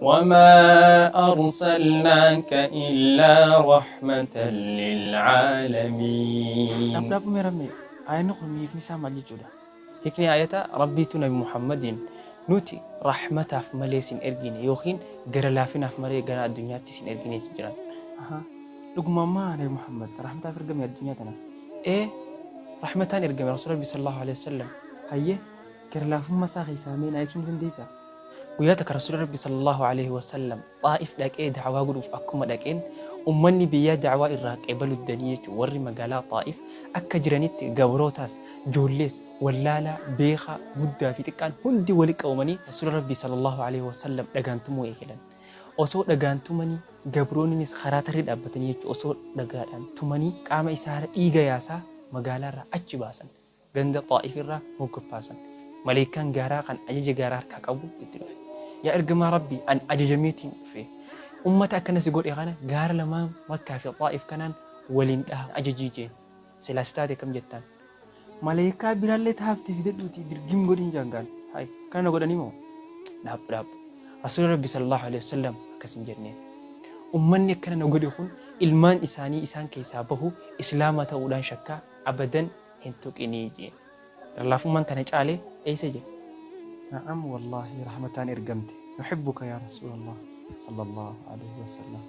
وما أرسلناك إلا رحمة للعالمين. Dhaab dhaab mee rammee aayanni kun hiikni isaa maal jechuudha? Hiikni aayataa Rabbiitu Nabi Muhammadiin nuti rahmataaf malee sin ergine yookiin gara laafinaaf malee gara addunyaatti sin ergine jiran. Ahaa. Dhuguma ammaa Nabi Muhammad rahmataaf ergame addunyaa tanaaf? Ee, rahmataan ergame Rasuulli Rabbii sallallahu alaihi wasallam. Hayyee, gara laafummaa isaa keessaa mee naa ibsuu ni dandeessaa? Guyyaa takka Rasuulli Rabbii sallallahu alaihi wasallam Xaa'if dhaqee da'waa godhuuf akkuma dhaqeen ummanni biyyaa da'waa irraa qeebalu didanii jechuun warri magaalaa Xaa'if akka jiranitti gabrootaas, joollees, wallaalaa, beekaa, guddaa fi xiqqaan hundi wali qabamanii Rasuula Rabbii sallallahu alaihi wasallam dhagaan tumuu eegalan. Osoo dhagaan tumanii gabroonninis karaa tarree dhaabbatanii jechuun osoo dhagaadhaan tumanii qaama isaarra dhiiga yaasaa magaalaarraa achi baasan. Ganda Xaa'if irraa moggafaasan. Maleeykaan gaaraa kan ajaja gaaraa harkaa qabu itti dhufe. Yaa Ergamaa Rabbii! An ajajameetiin dhufe. Ummata akkana si godhe kana gaara lamaan Makkaa fi Xaa'if kanaan waliin dhaha ajajii jeen. Silaa si taate akkam jettaan? Maleeykaa biraallee ta hafte fidadhuutii dirgim godhiin jaan gaan. Hay! Akkana na godhanii moo? Dhaab dhaab. Rasuulli Rabbii sallallaahu aleyhi wasallam akkas hin jenneen. Ummanni akkana na godhe kun ilmaan isaanii isaan keessaa bahu Islaama ta'uudhaan shakkaa abadan hin tuqinii jeen. Gara laafummaan kana caale eeysa jira? Na'am wallaahi rahmataan ergamte nuhibbuka yaa rasuulallah sallallahu aleyhi wasallam.